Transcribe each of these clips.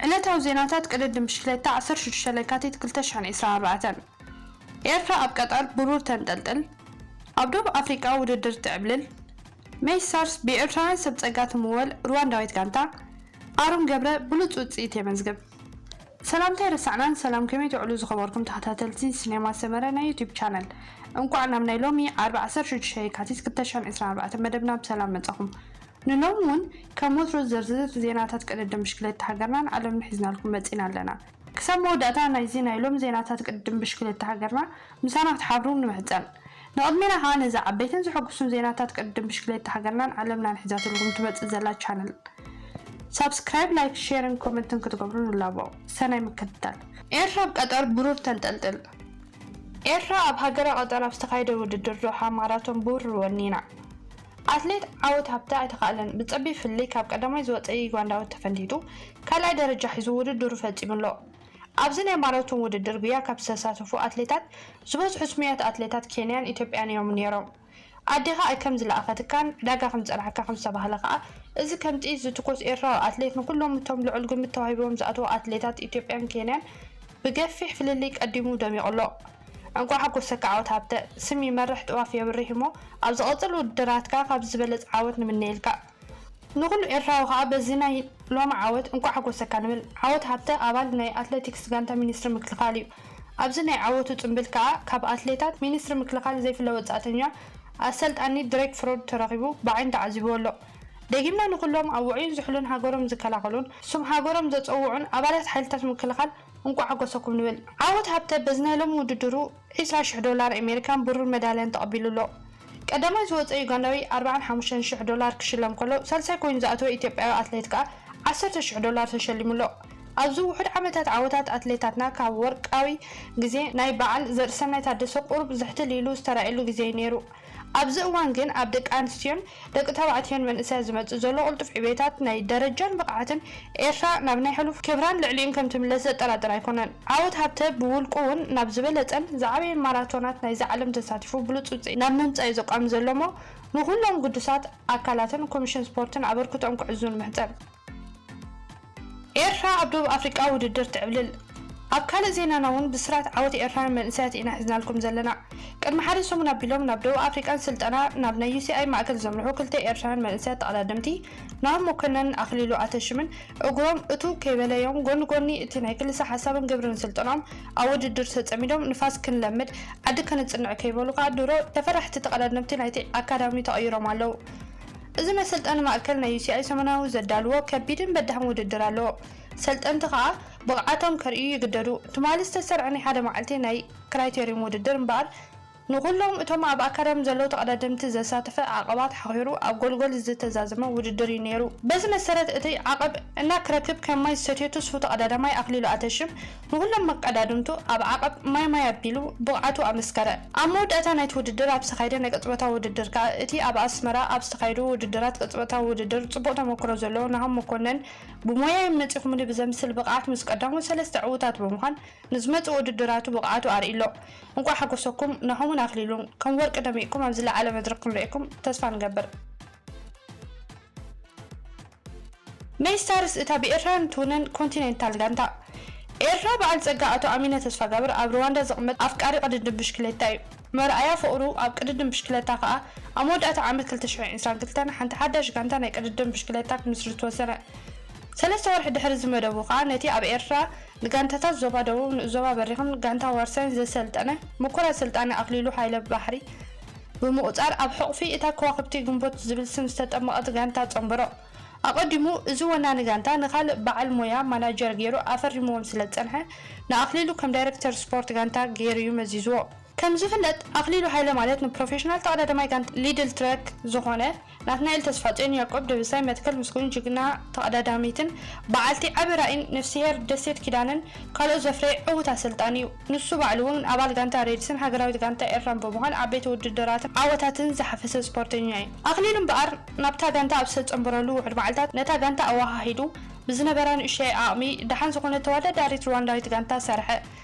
ዕለታዊ ዜናታት ቅድድም ብሽክሌታ ዓሰርተ ሽዱሽተ ለካቲት ክልተ ሽሕን ዕስራን ኣርባዕተን። ኤርትራ ኣብ ቀጠር ብሩር ተንጠልጥል። ኣብ ደቡብ ኣፍሪቃ ውድድር ትዕብልል። ሜይስታርስ ብኤርትራውያን ሰብ ጸጋ ትምወል ሩዋንዳዊት ጋንታ ኣሮን ገብረ ብሉጽ ውጽኢት የመዝግብ። ሰላምታ ኣይረሳዕናን። ሰላም፣ ከመይ ትውዕሉ ዝኸበርኩም ተኸታተልቲ ሲኔማ ሰመረ ናይ ዩቲዩብ ቻነል? እንቋዕ ናብ ናይ ሎሚ ዓርቢ ዓሰርተ ሽዱሽተ የካቲት ክልተ ሽሕን ዕስራን ኣርባዕተን መደብና ብሰላም መጻኹም። ንሎሚ እውን ከም ወትሩ ዝርዝር ዜናታት ቅድድም ብሽክሌታ ሃገርናን ዓለምን ሒዝናልኩም መጺና ኣለና። ክሳብ መወዳእታ ናይዚ ናይ ሎሚ ዜናታት ቅድድም ብሽክሌታ ሃገርና ምሳና ክትሓብሩ ንምሕጸን። ንቕድሜና ከኣ ነዚ ዓበይትን ዘሐጉሱን ዜናታት ቅድድም ብሽክሌታ ሃገርናን ዓለምናን ሒዛትልኩም ትመጽእ ዘላ ቻነል ሳብስክራይብ፣ ላይክ፣ ሼርን ኮመንትን ክትገብሩ ንላቦ። ሰናይ ምክትታል። ኤርትራ ኣብ ቀጠር ብሩር ተንጠልጥል። ኤርትራ ኣብ ሃገረ ቀጠር ኣብ ዝተኻየደ ውድድር ዶሓ ማራቶን ብሩር ወኒና። ኣትሌት ዓወት ሃብተ ኣይተኻእለን። ብጸቢብ ፍልልይ ካብ ቀዳማይ ዝወጸ ዩጋንዳዊ ተፈንዲቱ ካልኣይ ደረጃ ሒዙ ውድድሩ ፈጺሙ ኣሎ። ኣብዚ ናይ ማራቶን ውድድር ጉያ ካብ ዝተሳተፉ ኣትሌታት ዝበዝሑ ስሙያት ኣትሌታት ኬንያን ኢትዮጵያን እዮም ነይሮም። ኣዴኻ ኣይከም ዝለኣኸትካን ዕዳጋ ከም ዝጸንሓካ ከም ዝተባህለ ከኣ፣ እዚ ከም ጥይት ዝትኮስ ኤርትራዊ ኣትሌት ንኩሎም እቶም ልዑል ግምት ተዋሂብዎም ዝኣተዉ ኣትሌታት ኢትዮጵያን ኬንያን ብገፊሕ ፍልልይ ቀዲሙ ደሚቑ ኣሎ። እንቋዕ ሓጎሰካ ዓወት ሃብተ። ስም ይመርሕ ጥዋፍ የብርህ እሞ ኣብ ዝቐጽል ውድድራትካ ካብ ዝበለጸ ዓወት ንምነየልካ። ንኹሉ ኤርትራዊ ከኣ በዚ ናይ ሎሚ ዓወት እንቋዕ ሓጎሰካ ንብል። ዓወት ሃብተ ኣባል ናይ ኣትሌቲክስ ጋንታ ሚኒስትሪ ምክልኻል እዩ። ኣብዚ ናይ ዓወቱ ጽምብል ከኣ ካብ ኣትሌታት ሚኒስትሪ ምክልኻል ዘይፍለ ወጻእተኛ ኣሰልጣኒ ድሬክ ፍሮድ ተረኺቡ ብዓይኒ ተዓዚብዎ ኣሎ። ደጊምና ንኹሎም ኣብ ውዑይን ዝሑልን ሃገሮም ዝከላኸሉን ስም ሃገሮም ዘጸውዑን ኣባላት ሓይልታት ምክልኻል እንቋዕ ሓጎሰኩም ንብል። ዓወት ሃብተ በዚ ናይ ሎሚ ውድድሩ ዕስራ ሽሕ ዶላር ኣሜሪካን ብሩር መዳልያን ተቐቢሉ ኣሎ። ቀዳማይ ዝወጸ ዩጋንዳዊ ኣርባዓን ሓሙሽተን ሽሕ ዶላር ክሽለም ከሎ፣ ሳልሳይ ኮይኑ ዝኣተወ ኢትዮጵያዊ ኣትሌት ከኣ ዓሰርተ ሽሕ ዶላር ተሸሊሙ ኣሎ። ኣብዚ ውሑድ ዓመታት ዓወታት ኣትሌታትና ካብ ወርቃዊ ግዜ ናይ በዓል ዘርእሰናይ ታደሰ ቁሩብ ዝሕትል ኢሉ ዝተራእየሉ ግዜ እዩ ነይሩ። ኣብዚ እዋን ግን ኣብ ደቂ ኣንስትዮን ደቂ ተባዕትዮን መንእሰያት ዝመጽእ ዘሎ ቅልጡፍ ዕቤታት ናይ ደረጃን ብቕዓትን ኤርትራ ናብ ናይ ሕሉፍ ክብራን ልዕሊኡን ከም ትምለስ ዘጠራጥር ኣይኮነን። ዓወት ሃብተ ብውልቁ እውን ናብ ዝበለጸን ዝዓበየን ማራቶናት ናይዛ ዓለም ተሳቲፉ ብሉጽ ውጽኢት ናብ ምምጻእ እዩ ዘቋሚ ዘሎ እሞ ንኹሎም ግዱሳት ኣካላትን ኮሚሽን ስፖርትን ኣበርክቶኦም ክዕዝዙ ንምሕጸን። ኤርትራ ኣብ ደቡብ ኣፍሪቃ ውድድር ትዕብልል። ኣብ ካልእ ዜናና እውን ብስራት ዓወት ኤርትራውያን መንእሰያት ኢና ሒዝናልኩም ዘለና። ቅድሚ ሓደ ሰሙን ኣቢሎም ናብ ደቡብ ኣፍሪቃ ንስልጠና ናብ ናይ ዩ ሲ ኣይ ማእከል ዘምርሑ ክልተ ኤርትራውያን መንእሰያት ተቐዳደምቲ ናሆም መኮነንን ኣኽሊሉ ኣተሽምን እግሮም እትው ከይበለዮም ጎኒ ጎኒ እቲ ናይ ክልሰ ሓሳብን ግብርን ስልጠናኦም ኣብ ውድድር ተጸሚዶም ንፋስ ክንለምድ ዓዲ ከነጽንዕ ከይበሉ ከኣ ድሮ ተፈራሕቲ ተቐዳደምቲ ናይቲ ኣካዳሚ ተቐይሮም ኣለዉ። እዚ መሰልጠኒ ማእከል ናይ ዩ ሲ ኣይ ሰሙናዊ ዘዳልዎ ከቢድን በዳህን ውድድር ኣለዎ። ሰልጠንቲ ከኣ ብቕዓቶም ከርእዩ ይግደዱ። ትማሊ ዝተሰርዐ ናይ ሓደ መዓልቲ ናይ ክራይቴርዩም ውድድር እምበኣር ንኹሎም እቶም ኣብ ኣካዳሚ ዘለዉ ተቐዳደምቲ ዘሳተፈ ዓቐባት ሓኺሩ ኣብ ጎልጎል ዝተዛዘመ ውድድር እዩ ነይሩ። በዚ መሰረት እቲ ዓቐብ እናክረክብ ከም ማይ ዝሰትዮ ትስፉ ተቐዳዳማይ ኣኽሊሉ ኣተሽም ንኹሎም መቀዳድምቱ ኣብ ዓቐብ ማይ ማይ ኣቢሉ ብቕዓቱ ኣመስከረ። ኣብ መወዳእታ ናይቲ ውድድር ኣብ ዝተኻየደ ናይ ቅጽበታዊ ውድድር ከኣ እቲ ኣብ ኣስመራ ኣብ ዝተኻየዱ ውድድራት ቅጽበታዊ ውድድር ጽቡቕ ተመክሮ ዘለዎ ናሆም መኮነን ብሞያይ መጺኹምኒ ብዘምስል ብቕዓት ምስ ቀዳሞት ሰለስተ ዕዉታት ብምዃን ንዝመጽእ ውድድራቱ ብቕዓቱ ኣርእዩ ኣሎ። እንቋዕ ሓጎሰኩም ናሆምን ኣኽሊሉን። ከም ወርቂ ደሚቕኩም ኣብ ዝለዓለ መድረኽ ክንርእየኩም ተስፋ ንገብር። ሜይስታርስ እታ ብኤርትራውያን ትውነን ኮንቲኔንታል ጋንታ። ኤርትራ በዓል ጸጋ ኣቶ ኣሚነ ተስፋጋብር ኣብ ሩዋንዳ ዝቕመጥ ኣፍቃሪ ቅድድም ብሽክሌታ እዩ። መርኣያ ፍቕሩ ኣብ ቅድድም ብሽክሌታ ከኣ ኣብ መወዳእታ ዓመት ክልተ ሽሕን ዕስራን ክልተን ሓንቲ ሓዳሽ ጋንታ ናይ ቅድድም ብሽክሌታ ክምስርት ወሰነ። ሰለስተ ወርሒ ድሕሪ እዚ መደቡ ከኣ ነቲ ኣብ ኤርትራ ንጋንታታት ዞባ ደቡብ ንኡስ ዞባ በሪኽን ጋንታ ዋርሳይን ዘሰልጠነ ምኩር ኣሰልጣኒ ኣኽሊሉ ሃይለ ባሕሪ ብምቑጻር ኣብ ሕቑፊ እታ ከዋኽብቲ ግንቦት ዝብል ስም ዝተጠመቐት ጋንታ ጸንበሮ። ኣቐዲሙ እዚ ወናኒ ጋንታ ንኻልእ በዓል ሞያ ማናጀር ገይሩ ኣፈሪምዎም ስለ ዝጸንሐ ንኣኽሊሉ ከም ዳይረክተር ስፖርት ጋንታ ገይሩ እዩ መዚዝዎ። ከም ዝፍለጥ ኣኽሊሉ ሃይለ ማለት ንፕሮፌሽናል ተቐዳዳማይ ጋንታ ሊድል ትረክ ዝኾነ ናትናኤል ተስፋጽዮን፣ ያቆብ ደበሳይ፣ መትከል ምስጉን፣ ጅግና ተቐዳዳሚትን በዓልቲ ዓቢ ራኢን ነፍስሄር ደሴት ኪዳነን ካልኦት ዘፍረየ ዕዉት ኣሰልጣኒ እዩ። ንሱ ባዕሉ እውን ኣባል ጋንታ ሬድስን ሃገራዊት ጋንታ ኤርትራን ብምዃን ዓበይቲ ውድድራትን ዓወታትን ዝሓፈሰ ስፖርተኛ እዩ። ኣኽሊሉ እምበኣር ናብታ ጋንታ ኣብ ዝተጸንበረሉ ውሑድ መዓልታት ነታ ጋንታ ኣወሃሂዱ ብዝነበራ ንእሽተይ ዓቕሚ ደሓን ዝኾነት ተወዳዳሪት ሩዋንዳዊት ጋንታ ሰርሐ።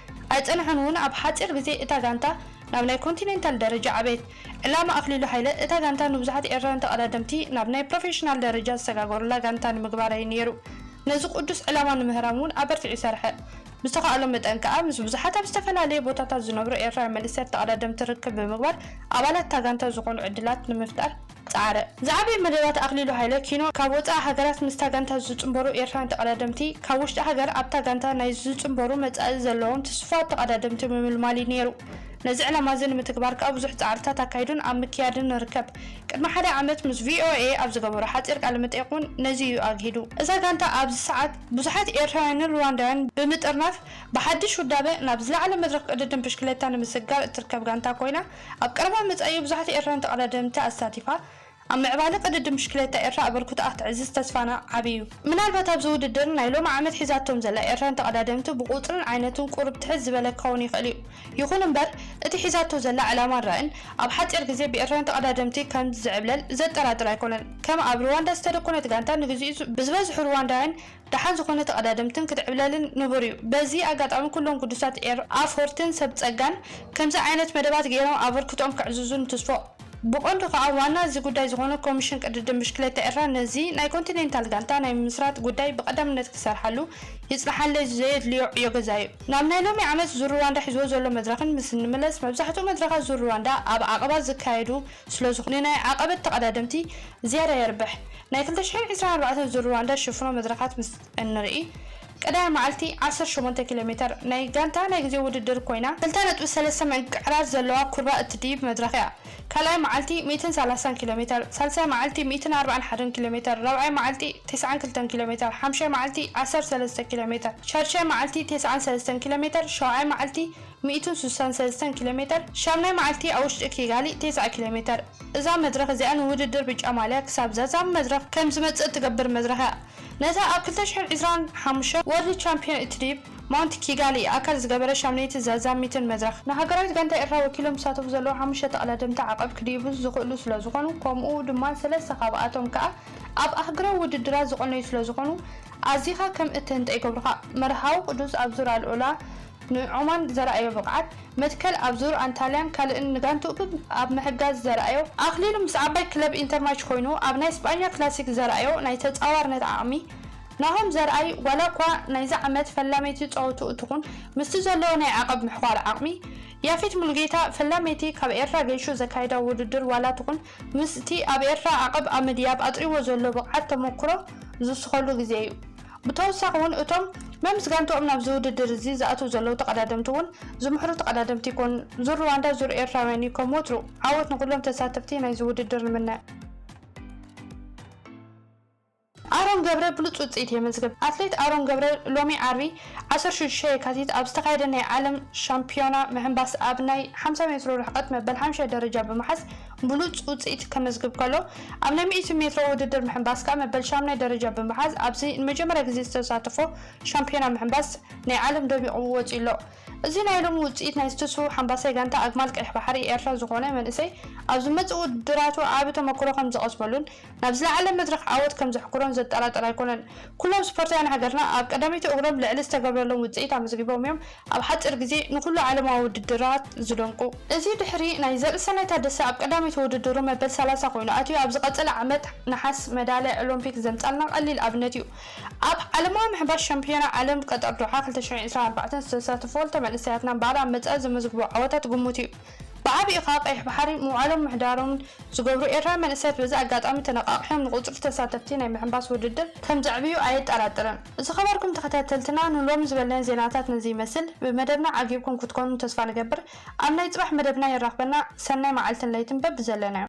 ኣይጸንሐን እውን ኣብ ሓጺር ግዜ እታ ጋንታ ናብ ናይ ኮንቲኔንታል ደረጃ ዓበየት። ዕላማ ኣኽሊሉ ሃይለ እታ ጋንታ ንብዙሓት ኤርትራውያን ተቐዳደምቲ ናብ ናይ ፕሮፌሽናል ደረጃ ዝሰጋገሩላ ጋንታ ንምግባር እዩ ነይሩ። ነዚ ቅዱስ ዕላማ ንምህራም እውን ኣበርቲዑ ይሰርሐ። ብዝተኻእሎ መጠን ከኣ ምስ ብዙሓት ኣብ ዝተፈላለየ ቦታታት ዝነብሩ ኤርትራውያን መንእሰያት ተቐዳደምቲ ርክብ ብምግባር ኣባላት እታ ጋንታ ዝኾኑ ዕድላት ንምፍጣር ጸዓረ። ዝዓበየ መደባት ኣኽሊሉ ሃይለ ኪኖ ካብ ወጻኢ ሃገራት ምስታ ጋንታ ዝጽንበሩ ኤርትራውያን ተቐዳደምቲ፣ ካብ ውሽጢ ሃገር ኣብታ ጋንታ ናይ ዝጽንበሩ መጻኢ ዘለዎም ትስፉዋት ተቐዳደምቲ ምምልማል እዩ ነይሩ። ነዚ ዕላማ እዚ ንምትግባር ከኣ ብዙሕ ጻዕርታት ኣካይዱን ኣብ ምክያድን ንርከብ። ቅድሚ ሓደ ዓመት ምስ ቪኦኤ ኣብ ዝገበሮ ሓጺር ቃለ መጠይቕ እውን ነዚ እዩ ኣግሂዱ። እዛ ጋንታ ኣብዚ ሰዓት ብዙሓት ኤርትራውያንን ሩዋንዳውያን ብምጥርናፍ ብሓድሽ ውዳበ ናብ ዝለዓለ መድረኽ ቅድድም ብሽክለታ ንምስግጋር እትርከብ ጋንታ ኮይና፣ ኣብ ቀረባ መጻኢ ብዙሓት ኤርትራውያን ተቐዳደምቲ ኣሳቲፋ ኣብ ምዕባለ ቅድድም ብሽክለታ ኤርትራ ኣበርክቶኣ ክተዕዝዝ ተስፋና ዓቢ እዩ። ምናልባት ኣብዚ ውድድር ናይ ሎሚ ዓመት ሒዛቶም ዘላ ኤርትራውያን ተቐዳደምቲ ብቁጽርን ዓይነትን ቁሩብ ትሕት ዝበለ ክኸውን ይኽእል እዩ። ይኹን እምበር፣ እቲ ሒዛቶ ዘላ ዕላማን ራእን ኣብ ሓጺር ግዜ ብኤርትራውያን ተቐዳደምቲ ከም ዝዕብለል ዘጠራጥር ኣይኮነን። ከም ኣብ ሩዋንዳ ዝተደኮነት ጋንታ ንግዚኡ ብዝበዝሑ ሩዋንዳውያን ደሓን ዝኾነ ተቐዳደምትን ክትዕብለልን ንቡር እዩ። በዚ ኣጋጣሚ ኩሎም ግዱሳት ኤር ኣፎርትን ሰብ ጸጋን ከምዚ ዓይነት መደባት ገይሮም ኣበርክቶኦም ከዕዝዙ ንትስፎ። ብቐንዱ ከኣ ዋና እዚ ጉዳይ ዝኾነ ኮሚሽን ቅድድም ብሽክሌታ ኤርትራ ነዚ ናይ ኮንቲኔንታል ጋንታ ናይ ምምስራት ጉዳይ ብቐዳምነት ክሰርሓሉ ይጽናሓለይ ዘየድልዮ ዕዮ ገዛ እዩ። ናብ ናይ ሎሚ ዓመት ዙር ሩዋንዳ ሒዝዎ ዘሎ መድረኽን ምስ እንምለስ መብዛሕትኡ መድረኻት ዙር ሩዋንዳ ኣብ ዓቐባት ዝካየዱ ስለ ዝኾኑ ንናይ ዓቐበት ተቐዳደምቲ ዝያዳ የርብሕ። ናይ ክልተ ሽሕን ዕስራን ኣርባዕተን ዙር ሩዋንዳ ሽፍኖ መድረኻት ምስ እንርኢ ቀዳማይ መዓልቲ ዓሰርተ ሸሞንተ ኪሎ ሜተር ናይ ጋንታ ናይ ግዜ ውድድር ኮይና ክልተ ነጥቢ ሰለስተ ምንቅዕራር ዘለዋ ኩርባ እትድይብ መድረኽ እያ። ካልኣይ መዓልቲ ሚእትን ሰላሳን ኪሎ ሜተር፣ ሳልሳይ መዓልቲ ሚእትን ኣርባዓን ሓደን ኪሎ ሜተር፣ ራብዓይ መዓልቲ ተስዓን ክልተን ኪሎ ሜተር፣ ሓምሻይ መዓልቲ ዓሰርተ ሰለስተ ኪሎ ሜተር፣ ሻድሻይ መዓልቲ ተስዓን ሰለስተን ኪሎ ሜተር፣ ሻውዓይ መዓልቲ ሚእትን ስሳን ሰለስተን ኪሎ ሜተር፣ ሻምናይ መዓልቲ ኣብ ውሽጢ ኪጋሊ ተስዓ ኪሎ ሜተር። እዛ መድረኽ እዚኣ ንውድድር ብጫ ማልያ ክሳብ ዛዛሚ መድረኽ ከም ዝመጽእ እትገብር መድረኽ እያ። ነታ ኣብ ክልተ ሽሕን ዕስራን ሓሙሽተ ወርልድ ቻምፒዮን እትድይብ ማውንት ኪጋሊ ኣካል ዝገበረ ሻምነይቲ ዛዛሚትን መድረኽ። ንሃገራዊት ጋንታ ኤርትራ ወኪሎም ዝሳተፉ ዘለዉ ሓሙሽተ ተቐዳደምቲ ዓቐብ ክድይቡ ዝኽእሉ ስለ ዝኾኑ፣ ከምኡ ድማ ሰለስተ ካብኣቶም ከኣ ኣብ ኣህጉራዊ ውድድራት ዝቐነዩ ስለ ዝኾኑ፣ ኣዚኻ ከም እትህንጠ ይገብሩኻ። መርሃዊ ቅዱስ ኣብ ዙር ኣልዑላ ንዖማን ዘርኣዮ ብቕዓት፣ መትከል ኣብ ዙር ኣንታልያን ካልእን ንጋንትኡ ኣብ ምሕጋዝ ዘርኣዮ፣ ኣኽሊሉ ምስ ዓባይ ክለብ ኢንተርማች ኮይኑ ኣብ ናይ ስጳኛ ክላሲክ ዘርኣዮ ናይ ተጻዋርነት ዓቕሚ፣ ናሆም ዘርኣይ ዋላ እኳ ናይዚ ዓመት ፈላመይቲ ጸወትኡ ትኹን ምስቲ ዘለዎ ናይ ዓቐብ ምሕኳር ዓቕሚ፣ ያፌት ሙሉጌታ ፈላመይቲ ካብ ኤርትራ ገይሹ ዘካየዳ ውድድር ዋላ ትኹን ምስቲ ኣብ ኤርትራ ዓቐብ ኣብ ምድያብ ኣጥሪዎ ዘሎ ብቕዓት ተመኩሮ ዝውስኸሉ ግዜ እዩ። ብተወሳኺ እውን እቶም መምስ ጋንትኦም ናብዚ ውድድር እዚ ዝኣትዉ ዘለዉ ተቐዳደምቲ እውን ዝምሕሩ ተቐዳደምቲ ይኮኑ። ዙር ሩዋንዳ ዙር ኤርትራውያን እዩ። ከም ወትሩ ዓወት ንኹሎም ተሳተፍቲ ናይዚ ውድድር ንምነ። ኣሮን ገብረ ብሉጽ ውጽኢት የመዝግብ። ኣትሌት ኣሮን ገብረ ሎሚ ዓርቢ ዓሰርተ ሽዱሽተ የካቲት ኣብ ዝተኻየደ ናይ ዓለም ሻምፒዮና ምሕንባስ ኣብ ናይ ሓምሳ ሜትሮ ርሕቀት መበል ሓሙሻይ ደረጃ ብምሓዝ ብሉጽ ውጽኢት ከመዝግብ ከሎ፣ ኣብ ናይ ሚእቲ ሜትሮ ውድድር ምሕንባስ ከኣ መበል ሻምናይ ደረጃ ብምሓዝ ኣብዚ ንመጀመርያ ግዜ ዝተሳተፎ ሻምፒዮና ምሕንባስ ናይ ዓለም ደሚቑ ወጺኡ ኣሎ። እዚ ናይ ሎሚ ውጽኢት ናይ ዝትስፉ ሓምባሳይ ጋንታ ኣግማል ቀይሕ ባሕሪ ኤርትራ ዝኾነ መንእሰይ ኣብ ዝመጽእ ውድድራቱ ዓቢ ተመክሮ ከም ዝቐስመሉን ናብ ዝለዓለ መድረኽ ዓወት ከም ዘሕኩሮን ዘጠራጥር ኣይኮነን። ኩሎም ስፖርታውያን ሃገርና ኣብ ቀዳመይቲ እግሮም ልዕሊ ዝተገብረሎም ውጽኢት ኣመዝጊቦም እዮም ኣብ ሓጺር ግዜ ንኹሉ ዓለማዊ ውድድራት ዝደንቁ። እዚ ድሕሪ ናይ ዘርእሰናይ ታደሰ ኣብ ቀዳመይቲ ውድድሩ መበል ሰላሳ ኮይኑ ኣትዩ ኣብ ዝቐጸለ ዓመት ነሓስ መዳልያ ኦሎምፒክ ዘምጻልና ቀሊል ኣብነት እዩ። ኣብ ዓለማዊ ምሕንባስ ሻምፒዮና ዓለም ቀጠር ዶሓ ክልተ ሽሕን ዕስራን ኣርባዕተን ዝተሳተፉ ክልተ መንእሰያትና እምበኣር ኣብ መጻኢ ዘመዝግብዎ ዓወታት ግሙት እዩ። ብዓቢኡ ከኣ ቀይሕ ባሕሪ ምውዓሎም ምሕዳሮምን ዝገብሩ ኤርትራውያን መንእሰያት በዚ ኣጋጣሚ ተነቓቒሖም ንቁጽሪ ተሳተፍቲ ናይ ምሕንባስ ውድድር ከም ዘዕብዩ ኣየጠራጥርን። ዝኸበርኩም ተኸታተልትና ንሎሚ ዝበልናዮ ዜናታት ነዚ ይመስል። ብመደብና ዓጊብኩም ክትኮኑ ተስፋ ንገብር። ኣብ ናይ ጽባሕ መደብና የራኽበና። ሰናይ መዓልትን ለይትን በብዘለናዮ።